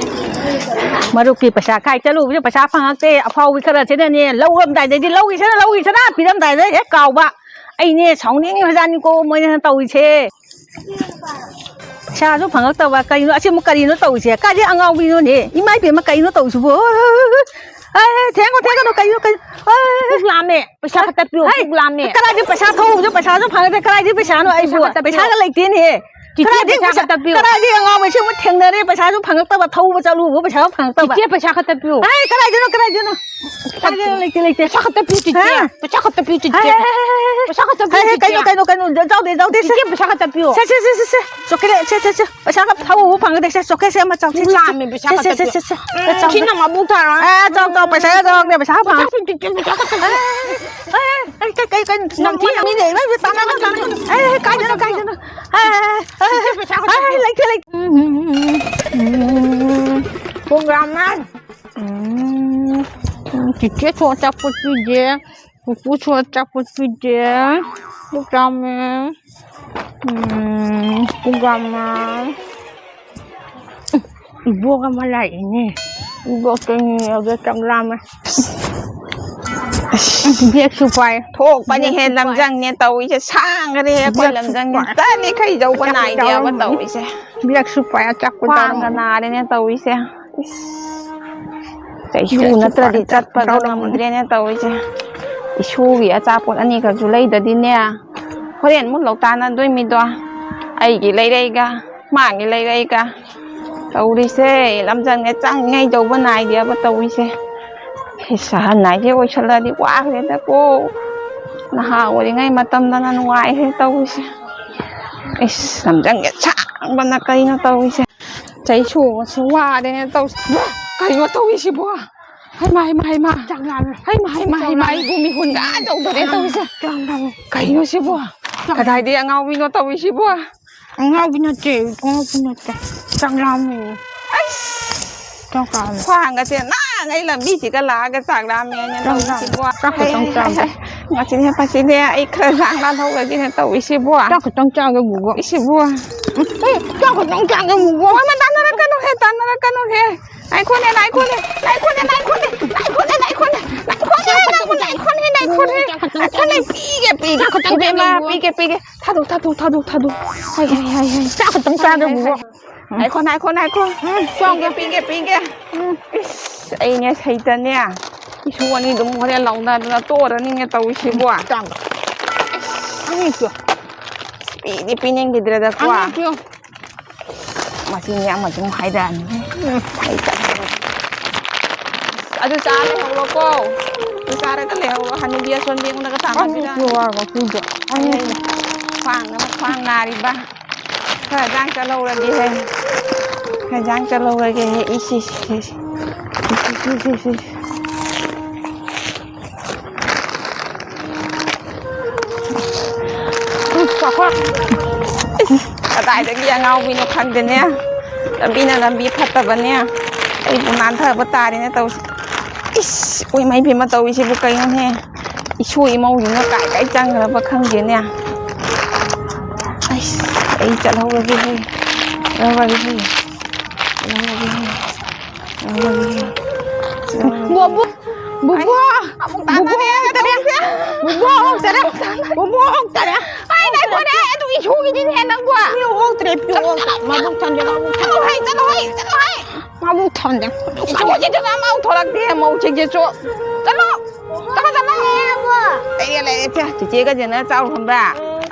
ꯃꯔꯨꯞꯀꯤ ꯄꯩꯁꯥ ꯈꯥꯏ ꯆꯠꯂꯨꯕꯁꯦ ꯄꯩꯁꯥ ꯐꯪꯉꯛꯇꯦ꯫ ꯑꯐꯥꯎꯕꯤ ꯈꯔꯁꯤꯅꯅꯦ ꯂꯧꯔꯝꯗꯥꯏꯗꯩꯗꯤ ꯂꯧꯈꯤꯁꯅꯨ, ꯂꯧꯈꯤꯁꯅꯨ, ꯄꯤꯔꯝꯗꯥꯏꯗ ꯍꯦꯛ ꯀꯥꯎꯕ꯫ ꯑꯩꯅꯦ ꯁꯥꯎꯅꯤꯡꯈ꯭ꯔꯖꯥꯠꯅꯤꯀꯣ ꯃꯣꯏꯅ ꯇꯧꯔꯤꯁꯦ꯫ ꯄꯩꯁꯥꯁꯨ ꯐꯪꯉꯛꯇꯕ꯫ ꯀꯔꯤꯅꯣ ꯑꯁꯤꯕꯨ, ꯀꯔꯤꯅꯣ ꯇꯧꯔꯤꯁꯦ? ꯀꯥꯏꯗꯩ ꯑꯉꯥꯎꯕꯤꯅꯣꯅꯦ? ꯏꯃꯥ ꯏꯕꯦꯝꯃ, ꯀꯔꯤꯅꯣ ꯇꯧꯔꯤꯁꯤꯕꯨ? ꯑꯦ, ꯊꯦꯡꯉꯣ, ꯊꯦꯡꯒꯅꯨ, ꯀꯩꯅꯣ, ꯀꯩꯅꯣ? ꯑꯦ꯫ ꯄꯨꯛ ꯂꯥꯝꯃꯦ꯫ ꯄꯩꯁꯥ ꯈꯛꯇ ꯄꯤꯌꯣ, ꯍꯩ, ꯄꯨꯛ ꯂꯥꯝꯃꯦ꯫ ꯀꯗꯥꯏꯗꯩ ꯄꯩꯁꯥ ꯊꯧꯕꯗꯣ? ꯄꯩꯁꯥꯁꯨ ꯐꯪꯉꯛꯇꯦ꯫ ꯀꯗꯥꯏꯗꯩ ꯄꯩꯁꯥꯅꯣ ꯑꯩꯕꯨ? ꯄꯩꯁꯥ ꯈꯛꯇ ꯄꯤꯌꯣ꯫ ꯄꯩꯁꯥꯒ ꯂꯩꯇꯦꯅꯦꯍꯦ꯫ ꯆꯤꯆꯦ, ꯀꯗꯥꯏꯗꯒꯤ ꯄꯩꯁꯥ ꯄꯩꯁꯥ? ꯈꯛꯇ ꯄꯤꯌꯣ꯫ ꯀꯗꯥꯏꯗꯒꯤ ꯑꯉꯥꯎꯕ ꯁꯤꯃꯨꯛ ꯊꯦꯡꯅꯔꯦ, ꯄꯩꯁꯥꯁꯨ ꯐꯪꯉꯛꯇꯕ, ꯊꯧꯕ ꯆꯠꯂꯨꯕ ꯄꯩꯁꯥꯁꯨ ꯐꯪꯉꯛꯇꯕ꯫ ꯆꯤꯆꯦ, ꯄꯩꯁꯥ ꯈꯛꯇ ꯄꯤꯌꯣ꯫ ꯑꯦ, ꯀꯗꯥꯏꯗꯩꯅꯣ, ꯀꯗꯥꯏꯗꯩꯅꯣ? ꯀꯗꯥꯏꯗꯩꯅꯣ? ꯂꯩꯇꯦ, ꯂꯩꯇꯦ꯫ ꯄꯩꯁꯥ ꯈꯛꯇ ꯄꯤꯌꯨ, ꯆꯤꯆꯦ꯫ ꯍꯥ? ꯄꯩꯁꯥ ꯈꯛꯇ ꯄꯤꯌꯨ, ꯆꯤꯆꯦ꯫ ꯍꯦ, ꯍꯦ, ꯍꯦ, ꯍꯦ, ꯍꯦ꯫ ꯄꯩꯁꯥ ꯈꯛꯇ ꯍꯦ, ꯄꯤꯌꯨ, ꯍꯦ, ꯆꯤꯆꯦ꯫ ꯀꯩꯅꯣ, ꯀꯩꯅꯣ, ꯀꯩꯅꯣ, ꯖꯥꯎꯗꯦ, ꯖꯥꯎꯗꯦ, ꯁꯦ꯫ ꯆꯤꯆꯦ, ꯄꯩꯁꯥ ꯈꯛꯇ ꯄꯤꯌꯣ꯫ ꯁꯦ, ꯁꯦ, ꯁꯦ, ꯁꯦ, ꯁꯦ꯫ ꯆꯣꯀ꯭ꯂꯦꯠ, ꯁꯦ, ꯁꯦ, ꯁꯦ꯫ ꯄꯩꯁꯥ ꯈꯛꯇ ꯊꯧꯕ ꯐꯪꯒꯗꯦ, ꯁꯦ, ꯆꯣꯀ꯭ꯂꯦꯠꯁꯦ ꯑꯃ ꯆꯥꯎ, ꯁꯦ, ꯁꯦ, ꯂꯥꯝꯃꯦ, ꯄꯩꯁꯥ ꯁꯦ, ꯈꯛꯇ ꯁꯦ, ꯄꯤꯌꯣ꯫ ꯁꯦ, ꯁꯦ꯫ ꯎꯝ, ꯆꯥꯎ, ꯁꯤꯅ ꯆꯥꯎ꯫ ꯃꯕꯨꯛ ꯊꯥꯔꯣꯏ꯫ ꯑꯦ, ꯆꯥꯎ, ꯆꯥꯎ, ꯄꯩꯁꯥ ꯌꯥꯎꯗꯦ, ꯄꯩꯁꯥ ꯐꯪ-, ꯄꯩꯁꯥ ꯈꯛꯇ ꯄꯤꯌꯣ, ꯄꯩꯁꯥ ꯈꯛꯇ ꯄꯤꯌꯣ꯫ ꯑꯦ, ꯑꯦ, ꯀꯩ, ꯀꯩ, ꯀꯩꯅꯣ? ꯅꯝꯊꯤ, ꯅꯝꯊꯤ, ꯅꯝꯊꯤ, ꯅꯝꯊꯤ, ꯇꯥꯟꯅꯒꯅꯨ, ꯇꯥꯟꯅꯒꯅꯨ꯫ ꯑꯦ, ꯀꯥꯏꯗꯅꯣ, ꯀꯥꯏꯗꯅꯣ? ꯑꯦ, ꯑꯦ, ꯑꯦ, ꯄꯩꯁꯥ ꯈꯛꯇ ꯑꯦ, ꯄꯤꯌꯣ꯫ ꯂꯩꯇꯦ, ꯂꯩꯇꯦ꯫ ꯎꯝ, ꯎꯝ, ꯎꯝ, ꯎꯝ, ꯎꯝ꯫ ꯄ꯭ꯔꯣꯒ꯭ꯔꯥꯝ ꯃꯥ꯫ ꯎꯝ, ꯆꯤꯆꯦꯁꯨ ꯑꯆꯥꯄꯣꯠ ꯄꯤꯗꯦ, ꯄꯨꯄꯨꯁꯨ ꯑꯆꯥꯄꯣꯠ ꯄꯤꯗꯦ꯫ ꯄ꯭ꯔꯣꯒ꯭ꯔꯥꯝ ꯃꯥ꯫ ꯎꯝ, ꯄ꯭ꯔꯣꯒ꯭ꯔꯥꯝ ꯃꯥ꯫ ꯏꯕꯣꯛ ꯑꯃ ꯂꯥꯛꯏꯅꯦ꯫ ꯏꯕꯣꯛꯇ ꯅꯤꯔꯒꯦ, ꯆꯥꯛ ꯂꯥꯝꯃꯦ꯫ ꯕꯦꯒꯁꯨ ꯄꯥꯏ꯫ ꯊꯣꯛꯄꯅꯤꯍꯦ, ꯕꯦꯒꯁꯨ ꯄꯥꯏ꯫ ꯂꯝꯖꯪꯅꯦ ꯇꯧꯔꯤꯁꯦ, ꯁꯥꯡꯈ꯭ꯔꯦꯍꯦ ꯑꯩꯈꯣꯏ ꯕꯦꯒꯁꯨ ꯂꯝꯖꯪꯁꯦ꯫ ꯄꯥꯏ꯫ ꯆꯠꯂꯤ ꯈꯩ ꯌꯧꯕ ꯑꯆꯥꯄꯣꯠ ꯅꯥꯏꯗꯦꯕ ꯆꯥꯔꯝꯃꯅꯤ꯫ ꯇꯧꯔꯤꯁꯦ꯫ ꯕꯦꯒꯁꯨ ꯄꯥꯏ, ꯑꯆꯥꯄꯣꯠ ꯈ꯭ꯋꯥꯡꯒ ꯆꯥꯔꯝꯃꯅꯤ꯫ ꯅꯥꯔꯦꯅꯦ ꯇꯧꯔꯤꯁꯦ꯫ ꯏꯁ꯫ ꯆꯩꯁꯨ ꯕꯦꯒꯁꯨ ꯅꯠꯇ꯭ꯔꯗꯤ ꯄꯥꯏ, ꯑꯆꯥꯄꯣꯠ ꯆꯠꯄꯒ ꯆꯥꯔꯝꯃꯅꯤ꯫ ꯉꯝꯗ꯭ꯔꯦꯅꯦ ꯇꯧꯔꯤꯁꯦ꯫ ꯏꯁꯨꯒꯤ ꯑꯆꯥꯄꯣꯠ ꯑꯅꯤꯈꯛꯁꯨ ꯂꯩꯗꯗꯤꯅꯦ꯫ ꯍꯣꯔꯦꯟ ꯑꯃꯨꯛ ꯂꯧꯇꯥꯟꯅꯗꯣꯏ ꯃꯤꯗꯣ꯫ ꯑꯩꯒꯤ ꯂꯩꯔꯛꯏꯒ, ꯃꯥꯒꯤ ꯂꯩꯔꯛꯏꯒ꯫ ꯇꯧꯔꯤꯁꯦ, ꯂꯝꯖꯪꯅꯦ ꯆꯪꯉꯤꯉꯩ ꯌꯧꯕ ꯅꯥꯏꯗꯦꯕ ꯇꯧꯔꯤꯁꯦ꯫ ꯏꯁ, ꯑꯍꯟ ꯍꯥꯏꯁꯦ ꯑꯣꯏꯁꯜꯂꯗꯤ ꯋꯥꯈ꯭ꯔꯦꯗꯀꯣ꯫ ꯅꯍꯥ ꯑꯣꯏꯔꯤꯉꯩ ꯃꯇꯝꯗꯅ ꯅꯨꯡꯉꯥꯏꯈ꯭ꯔꯦ ꯇꯧꯔꯤꯁꯦ꯫ ꯏꯁ, ꯂꯝꯖꯪꯁꯦ ꯁꯥꯡꯕꯅ ꯀꯩꯅꯣ ꯇꯧꯔꯤꯁꯦ꯫ ꯆꯩꯁꯨ ꯑꯃꯁꯨ ꯋꯥꯔꯦꯅꯦ ꯇꯧꯔꯤꯁꯦ꯫ ꯀꯩꯅꯣ ꯇꯧꯔꯤꯁꯤꯕꯣ? ꯍꯩꯃꯥ, ꯍꯩꯃꯥ, ꯍꯩꯃꯥ꯫ ꯆꯥꯛ ꯂꯥꯝꯃꯦ꯫ ꯍꯩꯃꯥ, ꯍꯩꯃꯥ, ꯆꯥꯛ ꯍꯩꯃꯥ, ꯂꯥꯝꯃꯦ꯫ ꯑꯩꯕꯨ ꯃꯤꯍꯨꯟꯒ ꯑꯥ ꯌꯧꯗꯣꯔꯦ ꯇꯧꯔꯤꯁꯦ꯫ ꯆꯥꯛ ꯂꯥꯝꯃꯦ꯫ ꯀꯩꯅꯣ ꯁꯤꯕꯣ? ꯆꯥꯛ ꯀꯗꯥꯏꯗꯩ ꯑꯉꯥꯎꯕꯤꯅꯣ ꯇꯧꯔꯤꯁꯤꯕꯣ? ꯑꯉꯥꯎꯕꯤ ꯅꯠꯇꯦ, ꯑꯉꯥꯎꯕꯤ ꯅꯠꯇꯦ꯫ ꯆꯥꯛ ꯂꯥꯝꯃꯦ꯫ ꯑꯩꯁ! ꯆꯥꯛ ꯂꯥꯝꯃꯦ꯫ ꯈ꯭ꯋꯥꯡꯒꯁꯦ ꯅꯥꯉꯩ ꯂꯝꯕꯤꯁꯤꯒ ꯂꯥꯛꯑꯒ ꯆꯥꯛ ꯂꯥꯝꯃꯦꯅ ꯆꯥꯛ ꯂꯥꯝꯃꯦ꯫ ꯇꯧꯔꯤꯁꯤꯕꯣ꯫ ꯆꯥꯛ ꯍꯩ, ꯈꯛꯇꯪ ꯍꯩ, ꯍꯩ, ꯆꯥꯒꯦ꯫ ꯍꯩ꯫ ꯉꯁꯤꯅꯦ ꯉꯁꯤꯅꯦ ꯑꯩ ꯈꯔ ꯂꯥꯡ ꯂꯥꯟꯍꯧꯔꯒꯦꯅ ꯇꯧꯔꯤꯁꯤꯕꯣ꯫ ꯆꯥꯛ ꯈꯛꯇꯪ ꯆꯥꯒꯦ ꯕꯨꯕꯣꯛ꯫ ꯏꯁꯤꯕꯣ꯫ ꯎꯝ, ꯎꯝ, ꯆꯥꯛ ꯈꯛꯇꯪ ꯆꯥꯒꯦ ꯕꯨꯕꯣꯛ꯫ ꯃꯃꯥ, ꯇꯥꯟꯅꯔꯛꯀꯅꯨꯍꯦ, ꯇꯥꯟꯅꯔꯛꯀꯅꯨꯍꯦ꯫ ꯉꯥꯏꯈꯣꯅꯦ, ꯉꯥꯏꯈꯣꯅꯦ, ꯉꯥꯏꯈꯣꯅꯦ, ꯉꯥꯏꯈꯣꯅꯦ, ꯉꯥꯏꯈꯣꯅꯦ, ꯉꯥꯏꯈꯣꯅꯦ, ꯉꯥꯏꯈꯣꯅꯦ, ꯉꯥꯏꯈꯣꯅꯦ, ꯉꯥꯏꯈꯣꯅꯦ, ꯉꯥꯏꯈꯣꯅꯦ꯫ ꯆꯥꯛ ꯈꯛꯇꯪ ꯆꯥꯒꯦ꯫ ꯄꯤꯒꯦ, ꯄꯤꯒꯦ꯫ ꯆꯥꯛ ꯈꯛꯇꯪ ꯏꯕꯦꯝꯃ, ꯆꯥꯒꯦ ꯕꯨꯕꯣꯛ꯫ ꯄꯤꯒꯦ, ꯄꯤꯒꯦ꯫ ꯊꯥꯗꯣꯛ, ꯊꯥꯗꯣꯛ, ꯊꯥꯗꯣꯛ, ꯊꯥꯗꯣꯛ꯫ ꯍꯥꯏ, ꯍꯥꯏ, ꯍꯥꯏ, ꯍꯥꯏ꯫ ꯆꯥꯛ ꯈꯛꯇꯪ ꯆꯥꯒꯦ ꯕꯨꯕꯣꯛ꯫ ꯎꯝ, ꯄꯤꯒꯦ, ꯆꯥꯒꯦ꯫ ꯄꯤꯒꯦ, ꯄꯤꯒꯦ꯫ ꯎꯝ꯫ ꯏꯁ, ꯑꯩꯅꯦ ꯁꯩꯇꯅꯦ꯫ ꯏꯁꯨ ꯑꯅꯤꯗꯨꯝ ꯍꯣꯔꯦꯟ ꯂꯥꯎꯅꯗꯅ ꯇꯣꯔꯅꯤꯅꯦ ꯇꯧꯔꯤꯁꯤꯕꯣ꯫ ꯆꯥꯒꯦ꯫ ꯎꯝ, ꯆꯥ꯫ ꯄꯤ ꯄꯤꯗꯤ ꯄꯤꯅꯤꯡꯈꯤꯗ꯭ꯔꯦꯗꯀꯣ꯫ ꯑꯉꯥꯡ ꯄꯤꯌꯨ꯫ ꯃꯁꯤꯅꯦ ꯑꯃꯁꯨ ꯑꯃꯨꯛ ꯍꯥꯏꯔꯛꯑꯅꯤ꯫ ꯑꯩ ꯆꯠꯂꯨꯔꯒꯦ꯫ ꯑꯗꯨ ꯆꯥ ꯂꯩꯍꯧꯔꯣꯀꯣ꯫ ꯑꯗꯨ ꯆꯥꯔꯒ ꯂꯩꯍꯧꯔꯣ꯫ ꯍꯅꯨꯕꯤ ꯑꯁꯣꯟꯕꯤ ꯑꯩꯉꯣꯟꯗꯒ ꯊꯥꯡꯒꯠꯄꯤꯔꯛꯑꯅꯤ꯫ ꯑꯅꯤꯁꯨ ꯋꯥꯔꯕ ꯁꯤꯁꯦ꯫ ꯑꯅꯤ꯫ ꯈ꯭ꯋꯥꯡꯅ ꯈ꯭ꯋꯥꯡ ꯅꯥꯔꯤꯕ꯫ ꯈꯔ ꯍꯦꯟꯖꯥꯡ ꯆꯠꯍꯧꯔꯒꯦ ꯍꯦ꯫ ꯈꯔ ꯍꯦꯟꯖꯥꯡ ꯆꯠꯍꯧꯔꯒꯦ ꯍꯦ꯫ ꯏꯁ, ꯏꯁ, ꯏꯁ, ꯏꯁ꯫ ꯏꯁ, ꯏꯁ, ꯏꯁ, ꯏꯁ꯫ ꯎꯝ, ꯆꯥꯎꯈꯠ꯫ ꯏꯁ, ꯀꯗꯥꯏꯗꯒꯤ ꯑꯉꯥꯎꯕꯤꯅꯣ ꯈꯪꯗꯦꯅꯦ꯫ ꯂꯝꯕꯤꯅ ꯂꯝꯕꯤ ꯐꯠꯇꯕꯅꯦ꯫ ꯑꯩꯕꯨ ꯅꯥꯟꯊꯕ ꯇꯥꯔꯦꯅꯦ ꯇꯧꯔꯤꯁꯦ꯫ ꯏꯁ, ꯏꯃꯥ ꯏꯕꯦꯝꯃ ꯇꯧꯔꯤꯁꯤꯕꯨ ꯀꯩꯅꯣꯅꯦ? ꯏꯁꯨ ꯏꯃꯧꯁꯤꯅ ꯀꯥꯏ ꯀꯥꯏ ꯆꯪꯈ꯭ꯔꯕ ꯈꯪꯗꯦꯅꯦ꯫ ꯑꯩꯁ, ꯑꯩ ꯆꯠꯍꯧꯔꯒꯦꯍꯦ꯫ ꯆꯠꯍꯧꯔꯒꯦꯍꯦ꯫ ꯆꯠꯍꯧꯔꯒꯦꯍꯦ꯫ ꯆꯠꯍꯧꯔꯒꯦꯍꯦ꯫ ꯕꯣꯕꯣ! ꯕꯨꯕꯣ! ꯑꯩ ꯑꯃꯨꯛ ꯇꯥꯟꯅꯔꯦ ꯇꯧꯔꯤꯁꯦ꯫ ꯕꯨꯕꯣ ꯑꯃꯨꯛ ꯇꯥꯟꯅꯔꯦ꯫ ꯕꯨꯕꯣ ꯑꯃꯨꯛ ꯇꯥꯟꯅꯔꯦ꯫ ꯑꯩ ꯉꯥꯏꯈꯣꯅꯦ, ꯑꯗꯨ ꯏꯁꯨꯒꯤꯗꯤꯅꯦ ꯅꯪꯕꯣ꯫ ꯄꯤꯌꯨ ꯑꯣꯛꯇ꯭ꯔꯦ, ꯄꯤꯌꯨ ꯑꯣꯛꯇ꯭ꯔꯦ꯫ ꯃꯕꯨꯛ ꯊꯟꯗꯦ, ꯃꯕꯨꯛ ꯊꯟꯗꯦ꯫ ꯆꯠꯂꯣꯍꯦ, ꯆꯠꯂꯣꯍꯦ, ꯆꯠꯂꯣꯍꯦ꯫ ꯃꯕꯨꯛ ꯊꯟꯗꯦ꯫ ꯏꯁꯨꯒꯤꯗꯨꯅ ꯑꯃ ꯊꯣꯛꯂꯛꯇꯦ, ꯃꯧꯁꯤꯡꯁꯤꯁꯨ꯫ ꯆꯠꯂꯣ꯫ ꯆꯠꯂꯣ, ꯆꯠꯂꯣ꯫ ꯂꯩꯔꯦ, ꯂꯩꯔꯦ, ꯏꯆꯦ꯫ ꯆꯤꯆꯦꯒ ꯖꯦꯟꯅꯔ ꯆꯥꯎ ꯈꯪꯕ꯭ꯔꯥ?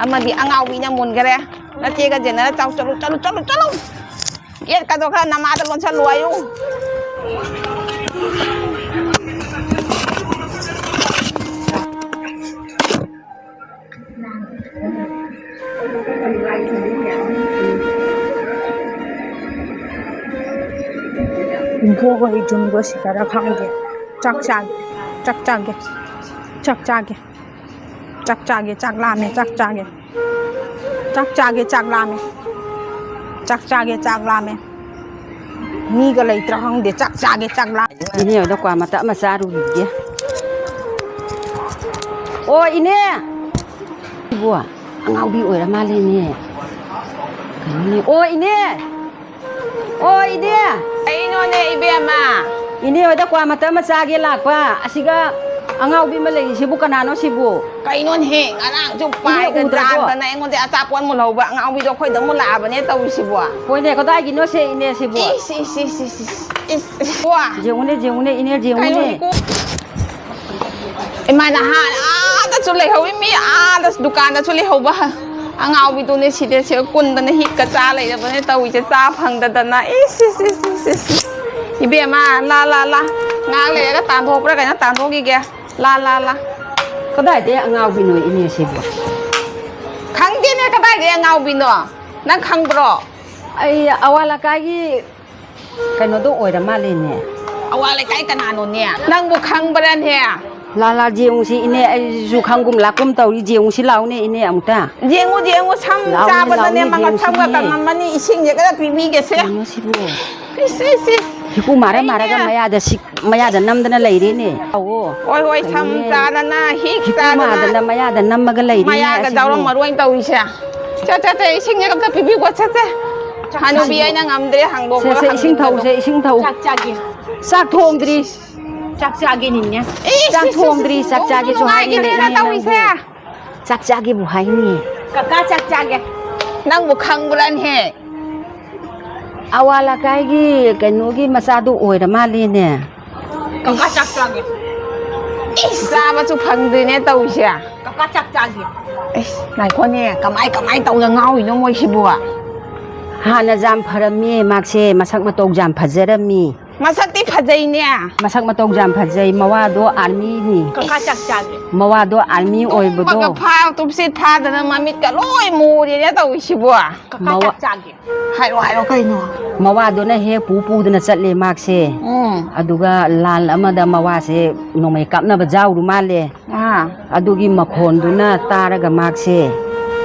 ꯑꯃꯗꯤ ꯑꯉꯥꯎꯕꯤꯅ ꯃꯨꯟꯈꯔꯦ꯫ ꯅꯆꯦꯒ ꯖꯦꯟꯅꯔ ꯆꯥꯎ, ꯆꯠꯂꯨ, ꯆꯠꯂꯨ, ꯆꯠꯂꯨ, ꯆꯠꯂꯨ꯫ ꯒꯦꯠꯀꯗꯣ ꯈꯔ ꯅꯃꯥꯗ ꯂꯣꯟꯁꯜꯂꯨ ꯍꯥꯏꯌꯨ꯫ ꯏꯕꯣꯛ ꯍꯣꯏ ꯌꯨꯝꯗꯣ ꯁꯤꯗꯔ ꯈꯪꯗꯦ꯫ ꯆꯥꯛ ꯆꯥꯒꯦ, ꯆꯥꯛ ꯆꯥꯒꯦ, ꯆꯥꯛ ꯆꯥꯒꯦ꯫ ꯆꯥꯛ ꯆꯥꯒꯦ, ꯆꯥꯛ ꯂꯥꯝꯃꯦ, ꯆꯥꯛ ꯆꯥꯒꯦ꯫ ꯆꯥꯛ ꯆꯥꯒꯦ, ꯆꯥꯛ ꯂꯥꯝꯃꯦ꯫ ꯆꯥꯛ ꯆꯥꯒꯦ, ꯆꯥꯛ ꯂꯥꯝꯃꯦ꯫ ꯃꯤꯒ ꯂꯩꯇ꯭ꯔꯥ ꯈꯪꯗꯦ, ꯆꯥꯛ ꯆꯥꯒꯦ, ꯆꯥꯛ ꯂꯥꯝꯃꯦ꯫ ꯏꯅꯦ ꯍꯣꯏꯗ ꯀ꯭ꯋꯥ ꯃꯇꯞ ꯑꯃ ꯆꯥꯔꯨꯈꯤꯒꯦ꯫ ꯑꯣ, ꯏꯅꯦ! ꯏꯕꯣ, ꯑꯉꯥꯎꯕꯤ ꯑꯣꯏꯔ ꯃꯥꯜꯂꯦꯅꯦ꯫ ꯀꯩꯅꯣꯅꯦ? ꯑꯣ, ꯏꯅꯦ! ꯑꯣ, ꯏꯅꯦ! ꯀꯩꯅꯣꯅꯦ, ꯏꯕꯦꯝꯃ? ꯏꯅꯦ ꯍꯣꯏꯗ ꯀ꯭ꯋꯥ ꯃꯇꯞ ꯑꯃ ꯆꯥꯒꯦ ꯂꯥꯛꯄ꯫ ꯑꯁꯤꯒ ꯑꯉꯥꯎꯕꯤ ꯑꯃ ꯂꯩꯔꯤꯁꯤꯕꯨ ꯀꯅꯥꯅꯣ ꯁꯤꯕꯨ? ꯀꯩꯅꯣꯅꯦꯍꯦ, ꯉꯔꯥꯡꯁꯨ ꯏꯅꯦ ꯄꯥꯏꯒ ꯎꯗ꯭ꯔꯕꯣ? ꯖꯥꯟꯗꯅ ꯑꯩꯉꯣꯟꯗ ꯑꯆꯥꯄꯣꯠ ꯃꯨꯜꯍꯧꯕ ꯑꯉꯥꯎꯕꯤꯗꯣ ꯑꯩꯈꯣꯏꯗ ꯑꯃꯨꯛ ꯂꯥꯛꯑꯕꯅꯦ ꯇꯧꯔꯤꯁꯤꯕꯣ꯫ ꯍꯣꯏꯅꯦ, ꯀꯗꯥꯏꯒꯤꯅꯣ ꯁꯦ ꯏꯅꯦ ꯁꯤꯕꯨ? ꯏꯁ, ꯏꯁ, ꯏꯁ, ꯏꯁ, ꯏꯁ, ꯏꯁ, ꯏꯁ, ꯋꯥ꯫ ꯌꯦꯡꯉꯨꯅꯦ, ꯌꯦꯡꯉꯨꯅꯦ, ꯏꯅꯦ, ꯀꯩꯅꯣ ꯌꯦꯡꯉꯨꯅꯦ꯫ ꯏꯀꯣ-, ꯏꯃꯥ, ꯅꯍꯥꯟ ꯑꯥꯗꯁꯨ ꯂꯩꯍꯧꯋꯤ, ꯃꯤ ꯑꯥꯗꯁꯨ ꯗꯨꯀꯥꯟꯗꯁꯨ ꯂꯩꯍꯧꯕ꯫ ꯑꯉꯥꯎꯕꯤꯗꯨꯅꯦ ꯁꯤꯗ ꯁꯤ ꯀꯨꯟꯗꯅ ꯍꯤꯛꯀ ꯆꯥ ꯂꯩꯔꯕꯅꯦ ꯇꯧꯔꯤꯁꯦ, ꯆꯥ ꯐꯪꯗꯗꯅ꯫ ꯏꯁ, ꯏꯁ, ꯏꯁ, ꯏꯁ, ꯏꯁ, ꯏꯁ꯫ ꯏꯕꯦꯝꯃ, ꯂꯥ, ꯂꯥ, ꯂꯥ꯫ ꯉꯥꯏꯍꯥꯛ ꯂꯩꯔꯒ ꯇꯥꯟꯊꯣꯛꯄ꯭ꯔꯥ ꯀꯩꯅꯣ ꯇꯥꯟꯊꯣꯛꯈꯤꯒꯦ꯫ ꯂꯥ, ꯂꯥ, ꯂꯥ꯫ ꯀꯗꯥꯏꯗꯩ ꯑꯉꯥꯎꯕꯤꯅꯣ ꯏꯅꯦ ꯁꯤꯕꯨ? ꯈꯪꯗꯦꯅꯦ, ꯀꯗꯥꯏꯗꯩ ꯑꯉꯥꯎꯕꯤꯅꯣ? ꯅꯪ ꯈꯪꯕ꯭ꯔꯣ? ꯑꯩ ꯑꯋꯥ ꯂꯩꯀꯥꯏꯒꯤ ꯀꯩꯅꯣꯗꯣ ꯑꯣꯏꯔ ꯃꯥꯜꯂꯦꯅꯦ꯫ ꯑꯋꯥ ꯂꯩꯀꯥꯏ ꯀꯅꯥꯅꯣꯅꯦ? ꯅꯪꯕꯨ ꯈꯪꯕ꯭ꯔꯥꯅꯦ? ꯂꯥ, ꯂꯥ, ꯌꯦꯡꯉꯨꯁꯤ ꯏꯅꯦ, ꯑꯩꯁꯨ ꯈꯪꯒꯨꯝ ꯂꯥꯛꯀꯨꯝ ꯇꯧꯔꯤ, ꯌꯦꯡꯉꯨꯁꯤ ꯂꯥꯎꯅꯦ ꯏꯅꯦ ꯑꯃꯨꯛꯇ꯫ ꯌꯦꯡꯉꯨ, ꯌꯦꯡꯉꯨ, ꯁꯝ ꯂꯥꯎꯅꯦ, ꯆꯥꯕꯗꯅꯦ ꯂꯥꯎꯅꯦ, ꯃꯉꯛ ꯁꯝꯒ ꯌꯦꯡꯉꯨꯁꯤꯅꯦ꯫ ꯀꯪꯉꯝꯃꯅꯤ, ꯏꯁꯤꯡꯁꯦ ꯈꯔ ꯄꯤꯕꯤꯒꯦꯁꯦ꯫ ꯀꯩꯅꯣ ꯁꯤꯕꯨ? ꯏꯁ, ꯏꯁ, ꯏꯁ꯫ ꯍꯤꯀꯨ ꯃꯥꯔ ꯑꯩꯅꯦ ꯃꯥꯔꯒ ꯃꯌꯥꯗ ꯁꯤꯛ-, ꯃꯌꯥꯗ ꯅꯝꯗꯅ ꯂꯩꯔꯦꯅꯦ꯫ ꯑꯧ꯫ ꯍꯣꯏ, ꯍꯣꯏ, ꯁꯝ ꯀꯩꯅꯣꯅꯦ? ꯆꯥꯗꯅ, ꯍꯤꯛ ꯍꯤꯀꯨ ꯆꯥꯗꯅ, ꯃꯥꯗꯅ ꯃꯌꯥꯗ ꯅꯝꯃꯒ ꯂꯩꯔꯦꯅꯦ ꯃꯌꯥꯒ ꯑꯁꯤꯕꯨ꯫ ꯖꯥꯎꯔꯝ ꯃꯔꯣꯏ ꯇꯧꯔꯤꯁꯦ꯫ ꯁꯦ, ꯁꯦ, ꯁꯦ, ꯏꯁꯤꯡꯁꯦ ꯑꯝꯇ ꯄꯤꯕꯤꯈꯣ, ꯁꯦ, ꯁꯦ꯫ ꯍꯅꯨꯕꯤ, ꯑꯩꯅ ꯉꯝꯗ꯭ꯔꯦ, ꯁꯦ, ꯍꯥꯡꯗꯣꯛꯄꯒ ꯁꯦ, ꯏꯁꯤꯡ ꯊꯧ, ꯍꯪꯒꯗꯣ꯫ ꯁꯦ, ꯏꯁꯤꯡ ꯊꯧ꯫ ꯆꯥꯛ ꯆꯥꯒꯦ꯫ ꯆꯥꯛ ꯊꯣꯡꯗ꯭ꯔꯤ꯫ ꯆꯥꯛ ꯆꯥꯒꯦ ꯅꯤꯅꯦ꯫ ꯏꯁ, ꯆꯥꯛ ꯏꯁ, ꯏꯁ, ꯊꯣꯡꯗ꯭ꯔꯤ, ꯏꯁ, ꯆꯥꯛ ꯅꯨꯡꯁꯨ ꯆꯥꯒꯦꯁꯨ ꯍꯥꯏꯔꯤꯅꯦ ꯅꯨꯡꯉꯥꯏꯈꯤꯗ꯭ꯔꯦꯅ ꯏꯅꯦ ꯇꯧꯔꯤꯁꯦ꯫ ꯅꯪꯕꯨ꯫ ꯆꯥꯛ ꯆꯥꯒꯦꯕꯨ ꯍꯥꯏꯅꯤꯌꯦ꯫ ꯀꯀꯥ ꯆꯥꯛ ꯆꯥꯒꯦ꯫ ꯅꯪꯕꯨ ꯈꯪꯕ꯭ꯔꯥꯅꯦꯍꯦ? ꯑꯋꯥ ꯂꯩꯀꯥꯏꯒꯤ ꯀꯩꯅꯣꯒꯤ ꯃꯆꯥꯗꯨ ꯑꯣꯏꯔ ꯃꯥꯜꯂꯦꯅꯦ꯫ ꯀꯀꯥ ꯆꯥꯛ ꯆꯥꯒꯦ꯫ ꯏꯁ, ꯆꯥꯕꯁꯨ ꯐꯪꯗ꯭ꯔꯤꯅꯦ ꯇꯧꯔꯤꯁꯦ꯫ ꯀꯀꯥ ꯆꯥꯛ ꯆꯥꯒꯦ꯫ ꯏꯁ, ꯉꯥꯏꯈꯣꯅꯦ, ꯀꯃꯥꯏ, ꯀꯃꯥꯏ ꯇꯧꯅ ꯉꯥꯎꯔꯤꯅꯣ ꯃꯣꯏꯁꯤꯕꯨ? ꯍꯥꯟꯅ ꯌꯥꯝ ꯐꯔꯝꯃꯤ ꯃꯥꯁꯦ, ꯃꯁꯛ ꯃꯇꯧ ꯌꯥꯝ ꯐꯖꯔꯝꯃꯤ꯫ ꯃꯁꯛꯇꯤ ꯐꯖꯩꯅꯦ꯫ ꯃꯁꯛ ꯃꯇꯧ ꯌꯥꯝ ꯐꯖꯩ, ꯃꯋꯥꯗꯣ ꯑꯥꯔꯃꯤꯅꯤ꯫ ꯀꯀꯥ ꯆꯥꯛ ꯆꯥꯒꯦ꯫ ꯃꯋꯥꯗꯣ ꯑꯥꯔꯃꯤ ꯑꯣꯏꯕꯗꯣ꯫ ꯇꯨꯝꯕꯒ ꯐꯥ-, ꯇꯨꯝꯁꯤꯠ ꯐꯥꯗꯅ ꯃꯃꯤꯠꯀ ꯂꯣꯏ ꯃꯨꯔꯦꯅꯦ ꯇꯧꯔꯤꯁꯤꯕꯣ꯫ ꯀꯀꯥ ꯃꯋꯥ-, ꯆꯥꯛ ꯆꯥꯒꯦ꯫ ꯍꯥꯏꯔꯣ, ꯍꯥꯏꯔꯣ, ꯀꯩꯅꯣ? ꯃꯋꯥꯗꯨꯅ ꯍꯦꯛ ꯄꯨ ꯄꯨꯗꯅ ꯆꯠꯂꯦ ꯃꯥꯁꯦ꯫ ꯎꯝ꯫ ꯑꯗꯨꯒ ꯂꯥꯟ ꯑꯃꯗ ꯃꯋꯥꯁꯦ ꯅꯣꯡꯃꯩ ꯀꯥꯞꯅꯕ ꯌꯥꯎꯔꯨ ꯃꯥꯜꯂꯦ꯫ ꯑꯥ꯫ ꯑꯗꯨꯒꯤ ꯃꯈꯣꯟꯗꯨꯅ ꯇꯥꯔꯒ ꯃꯥꯁꯦ,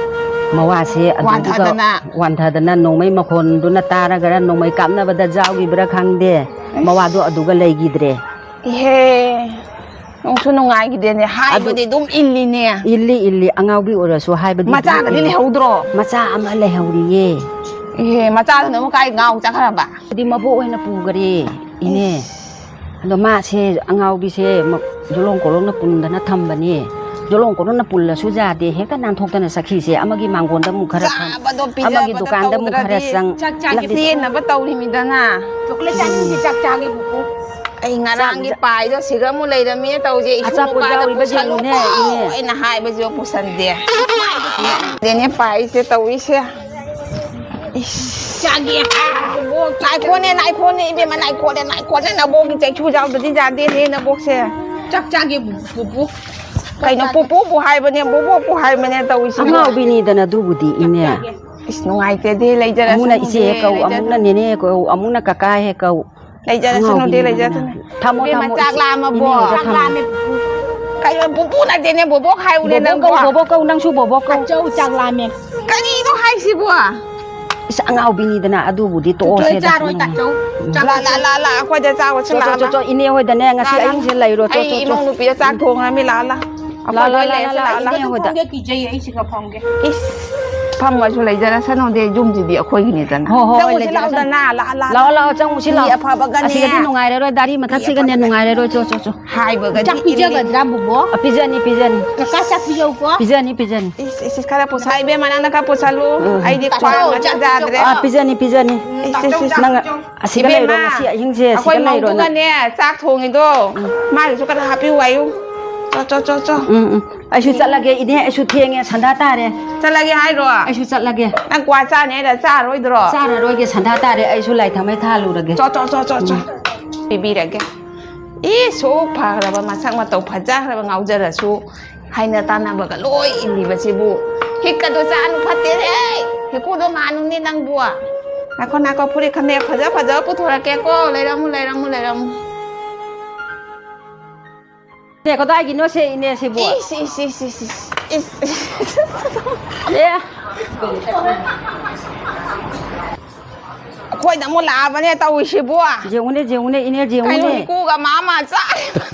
ꯃꯋꯥꯁꯦ ꯑꯗꯨꯗꯨꯒ ꯋꯥꯟꯊꯗꯅ꯫ ꯋꯥꯟꯊꯗꯅ ꯅꯣꯡꯃꯩ ꯃꯈꯣꯟꯗꯨꯅ ꯇꯥꯔꯒꯔ ꯅꯣꯡꯃꯩ ꯀꯥꯞꯅꯕꯗ ꯌꯥꯎꯈꯤꯕ꯭ꯔꯥ ꯈꯪꯗꯦ, ꯑꯁ꯫ ꯃꯋꯥꯗꯣ ꯑꯗꯨꯒ ꯂꯩꯈꯤꯗ꯭ꯔꯦ꯫ ꯏꯍꯦ, ꯅꯨꯡꯁꯨ ꯅꯨꯡꯉꯥꯏꯈꯤꯗꯦꯅꯦ, ꯑꯗꯨ ꯍꯥꯏꯕꯗꯤ ꯑꯗꯨꯝ ꯏꯜꯂꯤꯅꯦ꯫ ꯏꯜꯂꯤ, ꯏꯜꯂꯤ, ꯑꯉꯥꯎꯕꯤ ꯑꯣꯏꯔꯁꯨ ꯍꯥꯏꯕꯗꯤ ꯑꯗꯨꯝ ꯃꯆꯥꯒꯗꯤ ꯏꯜꯂꯤ꯫ ꯂꯩꯍꯧꯗ꯭ꯔꯣ? ꯃꯆꯥ ꯑꯃ ꯂꯩꯍꯧꯔꯤꯌꯦ꯫ ꯏꯍꯦ, ꯃꯆꯥꯗꯨꯅ ꯑꯃꯨꯛ ꯀꯥꯏ ꯉꯥꯎ ꯆꯠꯈ꯭ꯔꯕ? ꯑꯗꯨꯗꯤ ꯃꯕꯣꯛ ꯑꯣꯏꯅ ꯄꯨꯈꯔꯦ, ꯏꯅꯦ꯫ ꯏꯁ꯫ ꯑꯗꯣ ꯃꯥꯁꯦ, ꯑꯉꯥꯎꯕꯤꯁꯦ, ꯃ-, ꯖꯣꯂꯣꯡ ꯀꯣꯂꯣꯡꯅ ꯄꯨꯟꯗꯅ ꯊꯝꯕꯅꯦ꯫ ꯖꯣꯂꯣꯡ ꯀꯣꯂꯣꯡꯅ ꯄꯨꯜꯂꯁꯨ ꯌꯥꯗꯦ, ꯍꯦꯛꯇ ꯅꯥꯟꯊꯣꯛꯇꯅ ꯆꯠꯈꯤꯁꯦ꯫ ꯑꯃꯒꯤ ꯃꯥꯡꯒꯣꯟꯗ ꯑꯃꯨꯛ ꯈꯔ ꯐꯝ, ꯆꯥꯕꯗꯣ ꯑꯃꯒꯤ ꯄꯤꯖꯕꯗꯣ ꯗꯨꯀꯥꯟꯗ ꯑꯃꯨꯛ ꯈꯔ ꯇꯧꯗ꯭ꯔꯗꯤ ꯆꯪ, ꯆꯥꯛ ꯆꯥꯒꯦ ꯂꯝꯕꯤ ꯆꯦꯟꯅꯕ ꯇꯧꯔꯤꯃꯤꯗꯅ꯫ ꯆꯣꯀ꯭ꯂꯦꯠ ꯆꯥꯅꯤꯡꯗꯦ, ꯆꯥꯛ ꯆꯥꯒꯦ, ꯄꯨꯄꯨ꯫ ꯑꯩ ꯉꯔꯥꯡꯒꯤ ꯆꯥꯛ ꯄꯥꯏꯗꯣ ꯁꯤꯒ ꯑꯃꯨꯛ ꯂꯩꯔꯝꯃꯦ ꯇꯧꯁꯦ꯫ ꯏꯁꯨ ꯑꯆꯥꯄꯣꯠ ꯅꯨꯄꯥꯗ ꯌꯥꯎꯔꯤꯕ ꯄꯨꯁꯜꯂꯨꯀꯣ ꯌꯦꯡꯉꯨꯅꯦ, ꯏꯅꯦ꯫ ꯑꯩꯅ ꯍꯥꯏꯕꯁꯤꯕꯨ ꯄꯨꯁꯟꯗꯦ꯫ ꯗꯦꯅꯦ ꯄꯥꯏꯁꯦ ꯇꯧꯔꯤꯁꯦ꯫ ꯏꯁ꯫ ꯆꯥꯒꯦ꯫ ꯅꯥꯏꯈꯣꯅꯦ, ꯅꯥꯏꯈꯣꯅꯦ, ꯏꯕꯦꯝꯃ, ꯅꯥꯏꯈꯣꯅꯦ, ꯅꯥꯏꯈꯣꯅꯦ, ꯅꯕꯣꯛꯀꯤ ꯆꯩꯁꯨ ꯌꯥꯎꯗꯗꯤ ꯌꯥꯗꯦꯅꯦ, ꯅꯕꯣꯛꯁꯦ꯫ ꯆꯥꯛ ꯆꯥꯒꯦ, ꯄꯨꯄꯨ꯫ ꯀꯩꯅꯣ, ꯄꯨꯄꯨꯕꯨ ꯍꯥꯏꯕꯅꯦ, ꯕꯣꯕꯣꯛꯄꯨ ꯍꯥꯏꯕꯅꯦ ꯇꯧꯔꯤꯁꯤꯕꯣ꯫ ꯑꯉꯥꯎꯕꯤꯅꯤꯗꯅ ꯑꯗꯨꯕꯨꯗꯤ, ꯏꯅꯦ꯫ ꯏꯁ, ꯅꯨꯡꯉꯥꯏꯇꯦꯗꯤ, ꯂꯩꯖꯔꯁꯅꯨꯗꯤ, ꯑꯃꯨꯛꯅ ꯏꯆꯦ ꯍꯦꯛ ꯀꯧ, ꯂꯩꯖꯔꯁꯅꯨ꯫ ꯑꯃꯨꯛꯅ ꯅꯦꯅꯦ ꯍꯦꯛ ꯀꯧ, ꯑꯃꯨꯛꯅ ꯀꯀꯥ ꯍꯦꯛ ꯀꯧ꯫ ꯂꯩꯖꯔꯁꯅꯨꯗꯤ, ꯑꯉꯥꯎꯕꯤꯅꯤꯗꯅ꯫ ꯂꯩꯖꯔꯁꯅꯨ꯫ ꯊꯝꯃꯣ, ꯏꯕꯦꯝꯃ, ꯊꯝꯃꯣ, ꯆꯥꯛ ꯏꯁ, ꯂꯥꯝꯃꯕꯣ? ꯏꯅꯦ ꯍꯣꯏꯗ ꯆꯥꯛ ꯊꯝꯃꯣ꯫ ꯂꯥꯝꯃꯦ, ꯄꯨꯄꯨ꯫ ꯀꯩꯅꯣ, ꯄꯨꯄꯨ ꯅꯠꯇꯦꯅꯦ, ꯕꯣꯕꯣꯛ ꯍꯥꯏꯌꯨꯅꯦ ꯕꯣꯕꯣꯛ ꯅꯪꯕꯣ꯫ ꯀꯧ, ꯕꯣꯕꯣꯛ ꯀꯧ, ꯅꯪꯁꯨ ꯕꯣꯕꯣꯛ ꯀꯧ꯫ ꯇꯥꯆꯧ, ꯆꯥꯛ ꯂꯥꯝꯃꯦ꯫ ꯀꯔꯤꯅꯣ ꯍꯥꯏꯁꯤꯕꯣ? ꯏꯁ, ꯑꯉꯥꯎꯕꯤꯅꯤꯗꯅ, ꯑꯗꯨꯕꯨꯗꯤ ꯇꯣꯛꯑꯣꯁꯦꯗ꯫ ꯆꯣꯏ ꯆꯥꯔꯣꯏ, ꯇꯥꯆꯧ꯫ ꯆꯥꯛ ꯂꯥ, ꯂꯥ, ꯂꯥ, ꯂꯥ, ꯑꯩꯈꯣꯏꯗ ꯆꯥꯔꯨꯁꯤ, ꯆꯣ, ꯆꯣ, ꯂꯥ, ꯆꯣ, ꯂꯥ꯫ ꯆꯣ, ꯏꯅꯦ ꯍꯣꯏꯗꯅꯦ, ꯉꯁꯤ ꯂꯥ, ꯂꯥ꯫ ꯑꯍꯤꯡꯁꯦ ꯂꯩꯔꯣ, ꯆꯣ, ꯑꯩ ꯆꯣ, ꯆꯣ꯫ ꯏꯃꯧ ꯅꯨꯄꯤꯗ ꯆꯥꯛ ꯊꯣꯡꯈ꯭ꯔꯃꯤ, ꯂꯥ, ꯂꯥ꯫ ꯂꯥ, ꯂꯥ, ꯂꯥ, ꯂꯥ, ꯂꯥ, ꯏꯅꯦ ꯍꯣꯏꯗ꯫ ꯐꯝꯒꯦ, ꯀꯤꯖꯩꯌꯦ, ꯑꯩ ꯁꯤꯒ ꯐꯝꯒꯦ꯫ ꯏꯁ, ꯐꯝꯃꯁꯨ ꯂꯩꯖꯔꯁꯅꯨꯗꯦ, ꯌꯨꯝꯁꯤꯗꯤ ꯑꯩꯈꯣꯏꯒꯤꯅꯤꯗꯅ꯫ ꯍꯣ, ꯍꯣ, ꯍꯣꯏ, ꯆꯪꯉꯨꯁꯤ ꯂꯩꯖꯔꯁꯅꯨ꯫ ꯂꯥꯎꯗꯅ, ꯂꯥ, ꯂꯥ, ꯂꯥꯛꯑꯣ, ꯂꯥ꯫ ꯂꯥꯛꯑꯣ, ꯆꯪꯉꯨꯁꯤ ꯃꯤ ꯂꯥꯛꯑꯣ꯫ ꯑꯐꯕꯒꯅꯦ꯫ ꯑꯁꯤꯗꯗꯤ ꯅꯨꯡꯉꯥꯏꯔꯔꯣꯏ, ꯗꯥꯔꯤ ꯃꯊꯛꯁꯤꯒꯅꯦ, ꯅꯨꯡꯉꯥꯏꯔꯔꯣꯏ, ꯆꯣ, ꯆꯣ, ꯆꯣ꯫ ꯍꯥꯏꯕꯒꯗꯤ ꯆꯥꯛ ꯄꯤꯖꯒꯗ꯭ꯔꯥ, ꯕꯨꯕꯣꯛ? ꯑ, ꯄꯤꯖꯅꯤ, ꯄꯤꯖꯅꯤ꯫ ꯀꯀꯥ, ꯆꯥꯛ ꯄꯤꯖꯧꯀꯣ꯫ ꯄꯤꯖꯅꯤ, ꯄꯤꯖꯅꯤ꯫ ꯏꯁ, ꯏꯁ, ꯏꯁ, ꯈꯔ ꯄꯨꯁꯜ-, ꯏꯕꯦꯝꯃ, ꯅꯪꯅ ꯈꯔ ꯄꯨꯁꯜꯂꯨ꯫ ꯎꯝ꯫ ꯑꯩꯗꯤ ꯇꯥꯆꯧ, ꯈ꯭ꯋꯥꯡ ꯆꯥꯛ ꯌꯥꯗ꯭ꯔꯦ꯫ ꯄꯤꯖꯧꯀꯣ꯫ ꯑꯥ, ꯄꯤꯖꯅꯤ, ꯄꯤꯖꯅꯤ꯫ ꯎꯝ, ꯏꯁ, ꯏꯁ, ꯇꯥꯆꯧ, ꯏꯁ, ꯆꯥꯛ ꯅꯪ ꯄꯤꯖꯧ꯫ ꯑꯁꯤꯗ ꯂꯩꯔꯣ, ꯏꯕꯦꯝꯃ, ꯉꯁꯤ ꯑꯍꯤꯡꯁꯦ ꯑꯁꯤꯗ ꯑꯩꯈꯣꯏ ꯂꯩꯔꯣ ꯅꯪ꯫ ꯃꯧꯗꯨꯒꯅꯦ, ꯆꯥꯛ ꯊꯣꯡꯉꯤꯗꯣ, ꯎꯝ꯫ ꯃꯥꯒꯤꯁꯨ ꯈꯔ ꯍꯥꯞꯄꯤꯌꯨ ꯍꯥꯏꯌꯨ꯫ ꯆꯣ, ꯆꯣ, ꯆꯣ, ꯆꯣ꯫ ꯎꯝ, ꯎꯝ꯫ ꯑꯩꯁꯨ ꯆꯠꯂꯒꯦ, ꯏꯅꯦ, ꯑꯩꯁꯨ ꯊꯦꯡꯉꯦ, ꯁꯟꯗꯥ ꯇꯥꯔꯦ꯫ ꯆꯠꯂꯒꯦ ꯍꯥꯏꯔꯣ? ꯑꯩꯁꯨ ꯆꯠꯂꯒꯦ꯫ ꯅꯪ ꯀ꯭ꯋꯥ ꯆꯥꯅꯤ ꯍꯥꯏꯔ ꯆꯥꯔꯣꯏꯗ꯭ꯔꯣ? ꯆꯥꯔꯔꯣꯏꯒꯦ, ꯁꯟꯗꯥ ꯇꯥꯔꯦ, ꯑꯩꯁꯨ ꯂꯥꯏ ꯊꯥꯎꯃꯩ ꯊꯥꯜꯂꯨꯔꯒꯦ꯫ ꯆꯣ, ꯆꯣ, ꯆꯣ, ꯆꯣ, ꯆꯣ꯫ ꯎꯝ꯫ ꯄꯤꯕꯤꯔꯒꯦ꯫ ꯏ, ꯁꯨꯛ ꯐꯈ꯭ꯔꯕ, ꯃꯁꯛ ꯃꯇꯧ ꯐꯖꯈ꯭ꯔꯕ, ꯉꯥꯎꯖꯔꯁꯨ ꯍꯥꯏꯅ ꯇꯥꯟꯅꯕꯒ ꯂꯣꯏ ꯏꯜꯂꯤꯕꯁꯤꯕꯨ꯫ ꯍꯤꯛꯀꯗꯣ ꯆꯥꯅꯨ, ꯐꯠꯇꯦꯍꯦ꯫ ꯍꯤꯛꯀꯨꯗꯣ ꯃꯥꯅꯨꯅꯦ ꯅꯪꯕꯨ꯫ ꯉꯥꯏꯈꯣ, ꯉꯥꯏꯈꯣ, ꯐꯨꯔꯤꯠ ꯈꯟꯅꯦ ꯐꯖ ꯐꯖꯕ ꯄꯨꯊꯣꯔꯛꯀꯦꯀꯣ꯫ ꯂꯩꯔꯝꯃꯨ, ꯂꯩꯔꯝꯃꯨ, ꯂꯩꯔꯝꯃꯨ꯫ ꯁꯦ, ꯀꯗꯥꯏꯒꯤꯅꯣ ꯁꯦ, ꯏꯅꯦ ꯁꯤꯕꯨ? ꯏꯁ, ꯏꯁ, ꯏꯁ, ꯏꯁ, ꯏꯁ꯫ ꯏꯁ꯫ ꯑꯦ꯫ ꯑꯩꯈꯣꯏꯗ ꯑꯃꯨꯛ ꯂꯥꯛꯑꯕꯅꯦ ꯇꯧꯔꯤꯁꯤꯕꯨ꯫ ꯌꯦꯡꯉꯨꯅꯦ, ꯌꯦꯡꯉꯨꯅꯦ, ꯏꯅꯦ, ꯀꯩꯅꯣ ꯌꯦꯡꯉꯨꯅꯦ꯫ ꯏꯀꯨꯒ ꯃꯥ ꯃꯥ ꯆꯥꯔꯤꯕ?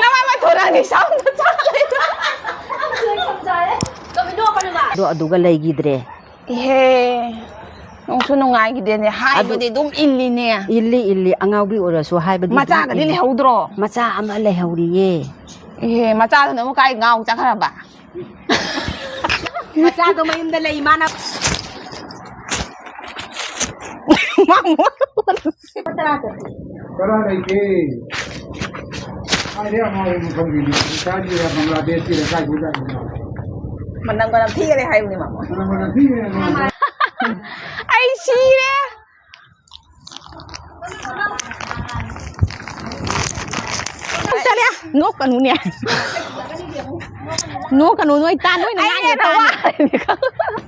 ꯅꯃꯥꯏ ꯃꯥꯏ ꯊꯣꯔꯛꯑꯅꯤ, ꯁꯥꯎꯟꯗ ꯆꯥ ꯂꯩ꯫ ꯑꯗꯣ ꯑꯗꯨꯒ ꯂꯩꯈꯤꯗ꯭ꯔꯦ꯫ ꯏꯍꯦ, ꯅꯨꯡꯁꯨ ꯅꯨꯡꯉꯥꯏꯈꯤꯗꯦꯅꯦ, ꯑꯗꯨ ꯍꯥꯏꯕꯗꯤ ꯑꯗꯨꯝ ꯏꯜꯂꯤꯅꯦ꯫ ꯏꯜꯂꯤ, ꯏꯜꯂꯤ, ꯑꯉꯥꯎꯕꯤ ꯑꯣꯏꯔꯁꯨ ꯍꯥꯏꯕꯗꯤ ꯑꯗꯨꯝ ꯃꯆꯥꯒꯗꯤ ꯏꯜꯂꯤ꯫ ꯂꯩꯍꯧꯗ꯭ꯔꯣ? ꯃꯆꯥ ꯑꯃ ꯂꯩꯍꯧꯔꯤꯌꯦ꯫ ꯏꯍꯦ, ꯃꯆꯥꯗꯨꯅ ꯑꯃꯨꯛ ꯀꯥꯏ ꯉꯥꯎ ꯆꯠꯈ꯭ꯔꯕ? ꯃꯆꯥꯗꯣ ꯃꯌꯨꯝꯗ ꯂꯩ, ꯃꯥꯅ꯫ ꯃꯥꯃꯣ꯫ ꯇꯔꯥ ꯂꯩꯇꯦ꯫ ꯀꯥꯏꯗꯩ ꯑꯉꯥꯎꯕꯅꯣ ꯈꯪꯗꯦꯅꯦ꯫ ꯑꯃꯦꯔꯤꯀꯥꯒꯤꯔ ꯕꯪꯒ꯭ꯂꯥꯗꯦꯁꯀꯤꯔ ꯀꯥꯏꯗꯩ ꯂꯥꯛꯏꯅꯣ? ꯃꯅꯝꯒ ꯅꯝꯊꯤꯈꯔꯦ ꯍꯥꯏꯕꯅꯦ, ꯃꯥꯃꯣ꯫ ꯃꯅꯝꯒ ꯅꯝꯊꯤꯈꯔꯦ꯫ ꯑꯩ ꯁꯤꯔꯦ꯫ ꯆꯠꯂꯦ꯫ ꯅꯣꯛꯀꯅꯨꯅꯦ꯫ ꯅꯣꯛꯀꯅꯨ, ꯅꯣꯏ ꯇꯥ-, ꯅꯣꯏꯅ ꯑꯩ ꯉꯥꯡꯉꯤꯗꯣ ꯍꯦꯟꯅ ꯇꯥꯗꯦ꯫ ꯋꯥꯔꯦ꯫